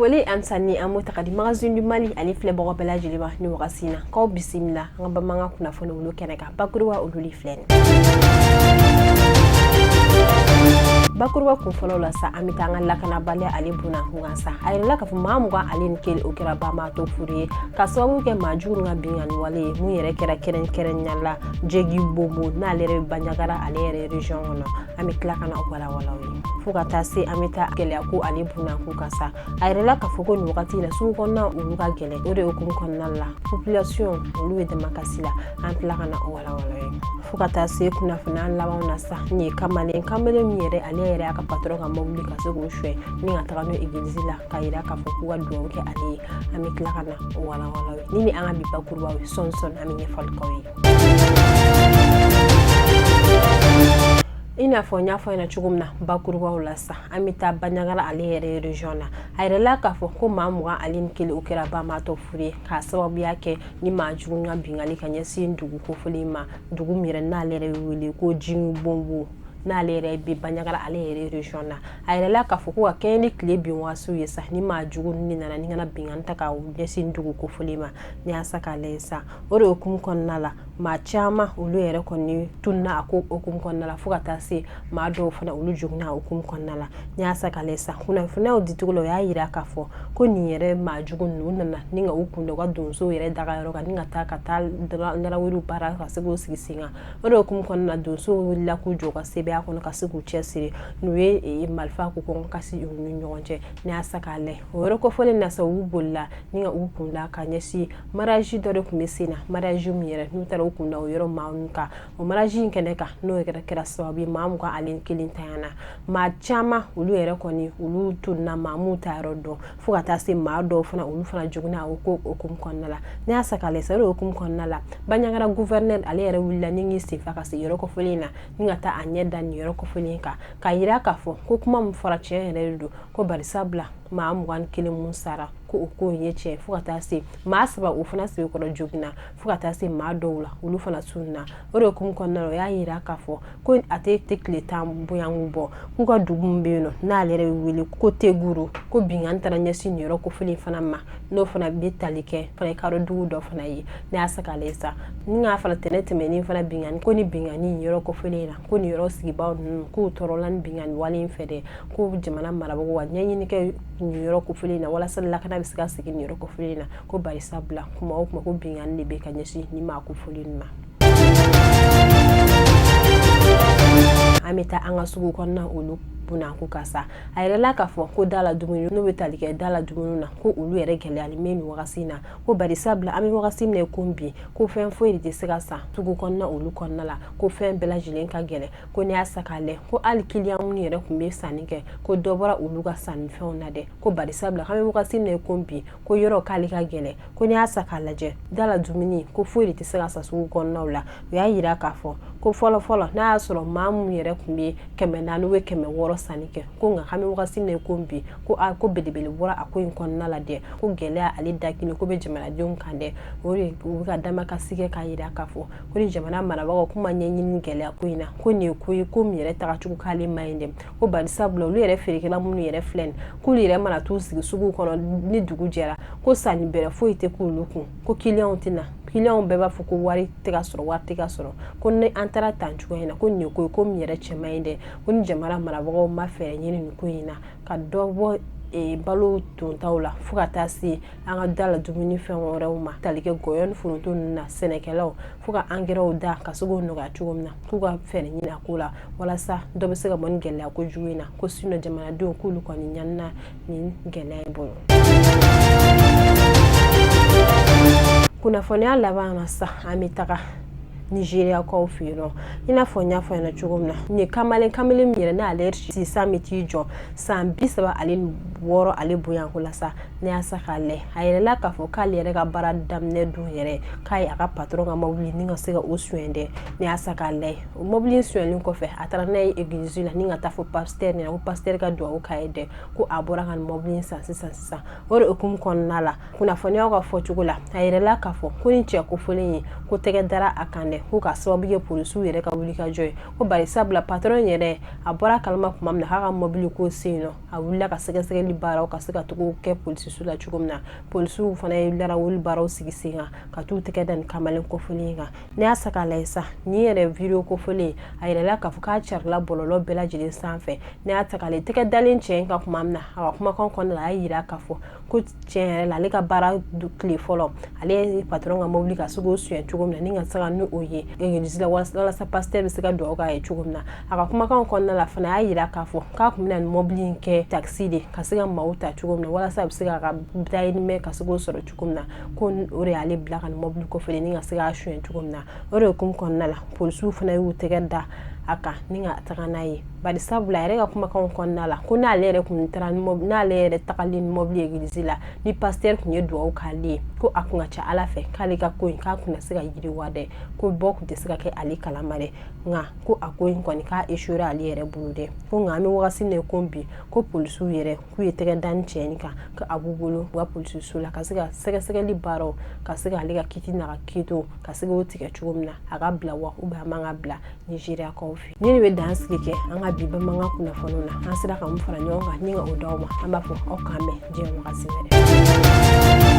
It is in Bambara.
Foli ani sani an b'o ta ka di Magazine du Mali ale filɛbagaw bɛɛ lajɛlen ma ni wagati in na, k'aw bisimila an ka bamanankan kunnafoni olu kɛnɛ kan. Bakuruba olu de filɛ nin bakuruba kun fɔlɔ la sa, an bɛ taa an ka lakanabaliya ale bunakun kan sa. A yirala k'a fɔ maa 21, o kɛra banbaatɔ furu ye ka sababu kɛ maa jugu ka binkanni wale ye, mun yɛrɛ kɛra kɛrɛnkɛrɛnnenya la Jegi Bonbo, n'ale yɛrɛ bɛ Banjagara ale yɛrɛ région kɔnɔ. An bɛ tila ka na o walawala aw ye. Fo ka taa se an bɛ taa gɛlɛya ko ale bunakun kan sa. A yirala k'a fɔ ko nin wagati in na, sugu kɔnɔna olu ka gɛlɛn. O de hukumu kɔnɔna la, population olu bɛ damakasi la. An tila ka na o walawala ye. Fo ka taa se kunnafoniya labanw na sa, nin ye kamalen min yɛrɛ, ale yɛrɛ y'a ka patron ka mobili ka se k'o suɲɛ ni ka taga n'o egilizi la k'a yira k'a fɔ k'u ka dugawu kɛ ale ye. An bɛ tila ka na o walawala ye. Ni an ka bi bakurubaw ye, sɔɔni sɔɔni an bɛ ɲɛfɔli k'aw ye. I n'a fɔ n y'a fɔ ɲɛna cogo min na bakurubaw la sa, an bɛ taa Banjagara ale yɛrɛ région na. A yirala k'a fɔ ko maa 21, o kɛra banbaatɔ furu ye k'a sababuya kɛ ni maa jugu ka binkanni ka ɲɛsin dugu kofɔlen ma, dugu min yɛrɛ n'ale yɛrɛ bɛ wele ko Jingu Bonbo, n'ale yɛrɛ bɛ Banjagara ale yɛrɛ région na. A yirala k'a fɔ ko ka kɛɲɛ ni tile bin waatiw ye sa, ni maa jugu ni nana ni kana binkanni ta ka ɲɛsin dugu kofɔlen ma. Ni y'a sa k'a lajɛ sa, o de hukumu kɔnɔna la, maa caman olu yɛrɛ kɔni tununa a ko hukumu kɔnɔna la, fo ka taa se maa dɔw fana olu joginna a hukumu kɔnɔna la. Ni y'a sa k'a lajɛ sa, kunnafoniyaw dicogo la, o y'a yira k'a fɔ ko nin yɛrɛ maa jugu ninnu nana ni ka u kun da u ka donsow yɛrɛ daga yɔrɔ kan, ni ka taa narawuru baara ka se k'o sigi sen kan. O de hukumu kɔnɔna na, donsow wulila k'u jɔ u ka sebaaya kɔnɔ ka se k'u cɛsiri n'u ye marifa ko kɔn kasi u ni ɲɔgɔn cɛ. Ni y'a sa k'a lajɛ, o yɔrɔ kofɔlen na sa, u bolila ni ka u kun da ka ɲɛsin mariage dɔ de tun bɛ sen na, mariage min yɛrɛ n'u taara u kun da o yɔrɔ maa ninnu kan, o mariage in kɛnɛ kan, n'o yɛrɛ kɛra sababu ye maa 21 tanyana. Maa caman olu yɛrɛ kɔni olu tununna, maa m'u ta yɔrɔ dɔn, fo ka taa se maa dɔw fana olu fana joginna o ko hukumu kɔnɔna la. N'i y'a sa k'a lajɛ sa, o de hukumu kɔnɔna la, Banjagara gouverneur ale yɛrɛ wulila ni k'i senfa ka se yɔrɔ kofɔlen na, ni ka taa a ɲɛ da nin yɔrɔ kofɔlen kan, k'a yira k'a fɔ ko kuma min fɔra, tiɲɛ yɛrɛ de don, ko barisabula maa 21 mun sara, ko o ko in ye tiɲɛ, fo ka taa se maa saba o fana sɛbɛkɔrɔ joginna, fo ka taa se maa dɔw la olu fana tununna. O de hukumu kɔnɔna la, o y'a yira k'a fɔ ko a tɛ tile 10 bonyanko bɔ, k'u ka dugu min bɛ yen nɔ, n'ale yɛrɛ bɛ wele ko Teguru, ko binkanni taara ɲɛsin nin yɔrɔ kofɔlen fana ma, n'o fana bɛ tali kɛ fana ye kadɔ dugu dɔ fana ye. Ne y'a sa k'a lajɛ sa, ni k'a fana tɛnɛ tɛmɛnen fana binkanni ko ni binkanni yɔrɔ kofɔlen na, ko nin yɔrɔ sigibaaw ninnu k'u tɔɔrɔla ni binkanni wale in fɛ dɛ, ko jamana marabagaw ka ɲɛɲini kɛ nin yɔrɔ kofɔlen na walasa lakana bɛ se ka segin nin yɔrɔ kofɔlen na, ko barisabula kuma o kuma ko binkanni de bɛ ka ɲɛsin nin maa kofɔlen ma. An bɛ taa an ka sugu kɔnɔna olu bunakun kan sa. A yirala k'a fɔ ko da la dumuni, n'o bɛ tali kɛ da la dumuni na, ko olu yɛrɛ gɛlɛyalen bɛ nin wagati in na, ko barisabula an bɛ wagati min na ko bi, ko fɛn foyi de tɛ se ka san sugu kɔnɔna olu kɔnɔna la, ko fɛn bɛɛ lajɛlen ka gɛlɛn. Ko n'i y'a sa k'a lajɛ, ko hali kiliyan minnu yɛrɛ tun bɛ sanni kɛ, ko dɔ bɔra olu ka sannifɛnw na dɛ, ko barisabula an bɛ wagati min na ko bi, ko yɔrɔ k'ale ka gɛlɛn. Ko n'i y'a sa k'a lajɛ, da la dumuni, ko foyi de tɛ se ka san sugu kɔnɔnaw la. U y'a yira k'a fɔ ko fɔlɔ fɔlɔ, n'a y'a sɔrɔ maa minnu yɛrɛ tun bɛ 400 bɛ 600 sanni kɛ, ko nka an bɛ wagati min na ko bi, ko a ko belebele bɔra a ko in kɔnɔna la dɛ, ko gɛlɛya ale dakini ko bɛ jamanadenw kan dɛ. O de u bɛ ka damakasi kɛ k'a yira k'a fɔ ko ni jamana marabagaw k'u ma ɲɛɲini gɛlɛya ko in na, ko nin ye ko ye ko min yɛrɛ tagacogo k'ale ma ɲi dɛ, ko barisabula olu yɛrɛ feerekɛla minnu yɛrɛ filɛ nin, k'olu yɛrɛ mana t'u sigi sugu kɔnɔ ni dugu jɛra, ko sanni bɛrɛ foyi tɛ k'olu kun, ko kiliyanw tɛ na, kiliyanw bɛɛ b'a fɔ ko wari tɛ ka sɔrɔ, wari tɛ ka sɔrɔ, ko ni an taara tan cogoya in na, ko nin ye ko ye ko min yɛrɛ cɛ man ɲi dɛ, ko ni jamana marabagaw ma fɛɛrɛ ɲini nin ko in na ka dɔ bɔ balo dontaw la, fo ka taa se an ka da la dumuni fɛn wɛrɛw ma, tali kɛ gɔyɔ ni foronto ninnu na, sɛnɛkɛlaw, fo ka angɛrɛw da ka se k'o nɔgɔya cogo min na, k'u ka fɛɛrɛ ɲini a ko la walasa dɔ bɛ se ka bɔ ni gɛlɛya kojugu in na, ko sinon jamanadenw k'olu kɔni ɲanina nin gɛlɛya in bolo. Kunnafoniya laban na sa, an bɛ taga Nizeriyakaw fɛ yen nɔ. I n'a fɔ n y'a fɔ ɲɛna cogo min na, nin ye kamalen min yɛrɛ n'ale sisan bɛ t'i jɔ san 36 ale bonyanko la sa. Ne y'a sa k'a lajɛ, a yirala k'a fɔ k'ale yɛrɛ ka baara daminɛ don yɛrɛ, k'a ye a ka patron ka mobili ni ka se ka o suɲɛ dɛ. Ne y'a sa k'a lajɛ, o mobili suɲɛlen kɔfɛ, a taara n'a ye église la ni ka taa fɔ pasteur ɲɛna ko pasteur ka dugawu k'a ye dɛ, ko a bɔra ka nin mobili san sisan sisan. O de hukumu kɔnɔna la, kunnafoniyaw ka fɔcogo la, a yirala k'a fɔ ko ni cɛ kofɔlen ye, ko tɛgɛ dara a kan dɛ. ko k'a sababu kɛ polisiw yɛrɛ ka wulikajɔ ye, ko bari sabula patron yɛrɛ a bɔra kalama tuma min na k'a ka mɔbili ko sen nɔ, a wulila ka sɛgɛsɛgɛli baaraw ka se ka tugu kɛ polisiso la cogo min na. Polisiw fana ye larawuli baaraw sigi sen kan ka t'u tɛgɛ da nin kamalen kofɔlen kan. N'i y'a sa k'a lajɛ sa, nin yɛrɛ video kofɔlen, a yirala k'a fɔ k'a carila bɔlɔlɔ bɛɛ lajɛlen sanfɛ. N'i y'a ta k'a lajɛ, tɛgɛ dalen cɛ in kan tuma min na, a ka kumakan kɔnɔna la, a y'a yira k'a fɔ ko tiɲɛ yɛrɛ la, ale ka baara tile fɔlɔ, ale ye patron ka mobili ka se k'o suɲɛ cogo min na ni ka se ka ni o ye église la, walasa pasteur bɛ se ka dugawu k'a ye cogo min na. A ka kumakan kɔnɔna la fana, a y'a yira k'a fɔ k'a tun bɛna nin mobili in kɛ taxi de ka se ka maaw ta cogo min na, walasa a bɛ se k'a ka dahirimɛ ka se k'o sɔrɔ cogo min na, ko o de y'ale bila ka nin mobili kofɔlen ni ka se k'a suɲɛ cogo min na. O de hukumu kɔnɔna la, polisiw fana y'u tɛgɛ da a kan ni ka taga n'a ye, bari sabula a yɛrɛ ka kumakanw kɔnɔna la, ko n'ale yɛrɛ kun taara n'ale yɛrɛ tagalen ni mobili église la, ni pasteur kun ye dugawu k'ale ye, ko a kun ka ca Ala fɛ k'ale ka ko in k'a kun na se ka yiriwa dɛ, ko bɔ kun tɛ se ka kɛ ale kalama dɛ. Nka ko a ko in kɔni k'a échoué ale yɛrɛ bolo dɛ. Ko nka an bɛ wagati min ko bi, ko polisiw yɛrɛ k'u ye tɛgɛ da nin cɛ in kan, ko a b'u bolo u ka polisiso la ka se ka sɛgɛsɛgɛli baaraw ka se k'ale ka kiti n'a ka kito ka se k'o tigɛ cogo min na, a ka bila wa ou bien a man ka bila Nizeriyakaw fɛ. Ni de bɛ dan sigi kɛ an ka bi bamanankan kunnafoniw na, an sera ka mun fara ɲɔgɔn kan ni ka o d'aw ma. An b'a fɔ aw k'an bɛn diɲɛ wagati wɛrɛ.